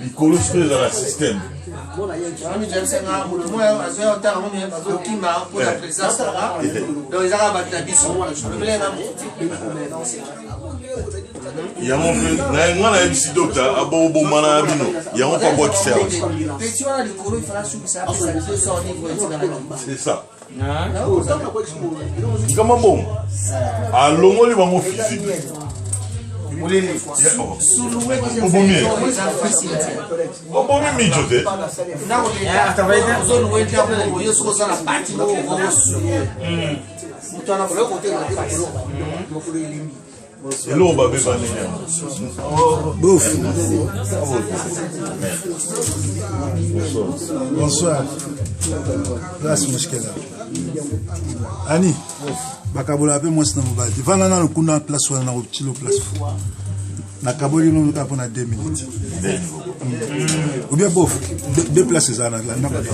Likolo sikoyo ezala système. Yango mpe nga nayebisi dokta abobomana na bino yango mpo abwakisa yango. C'est ça. Likama mbongo alongoli bango physique. Obomi ye, obomi mijo te. Eloko babeba nini yango? Bof. Bonsoir. Place Mushkela. Ani, bakabola mpe mwasi na mobali te. Vanda nano kuna place wana na kotilo place. Nakaboli nono kaka mpona 2 minutes. Ou bien bof, deux places eza na na bato.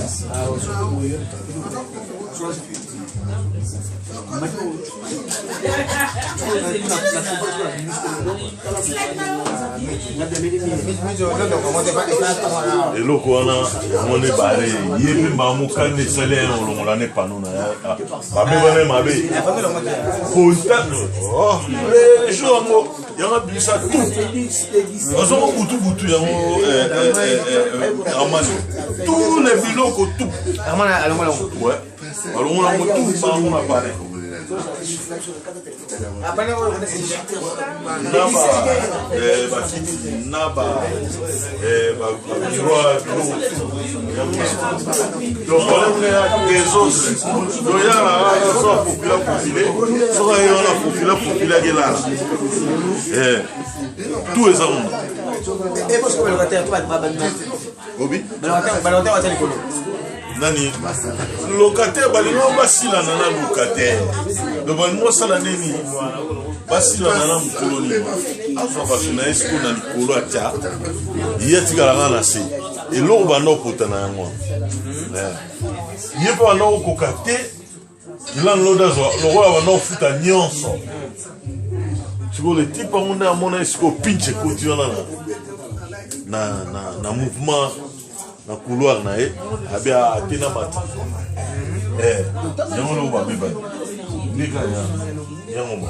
Eloko wana yango nde bare ye mpe mbamokanda esali ye olongola ne pano na ye babebana ye mabe contact jour yango yango abimisa tout azongo butu butu yango amani tous les biloko tout balongola yango tout bango na palais na bakiti na bamiroir biloko donc wana ya désordre donc yala so afofila fofile soki aye wana afofila fofile akelala tout eza kuna obi nani locataire balingi basilana na locataire donc balingi basala nini basilana na mokolo nini azwa bato na ye sikoyo na likolo atya ye atikala nga na se eloko banda okota na yango ye mpe banda okoka te landlord azwa lokola banda ofuta nyonso sikoyo le type yango nde amona ye sikoyo pinche ekoti wana na mouvement na couloir na ye abi ate na mati yango loko babebani ndeka yango ba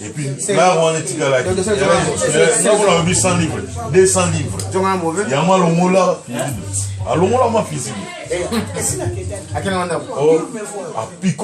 et puis là wana etikalaki yango nalobi 100 livre 200 livre yango alongola fusible alongola mwa fusible apiko.